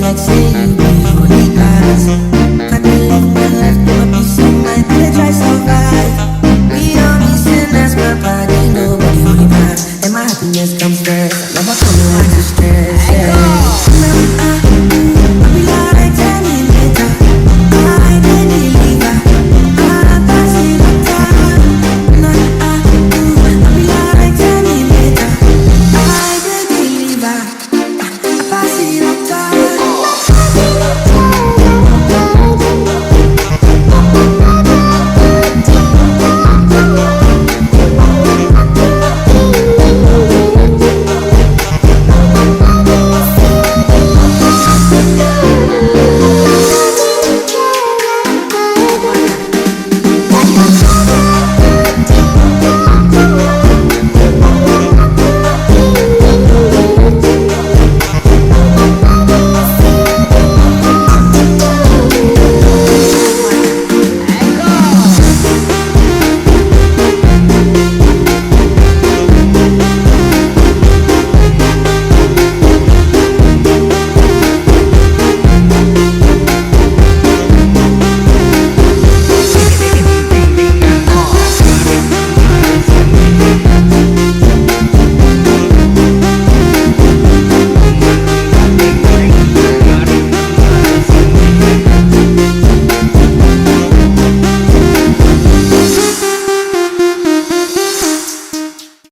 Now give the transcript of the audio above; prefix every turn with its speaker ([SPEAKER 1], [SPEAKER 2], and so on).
[SPEAKER 1] Like say you be holy glass. Can you live my life to my peace of mind? I dey try survive.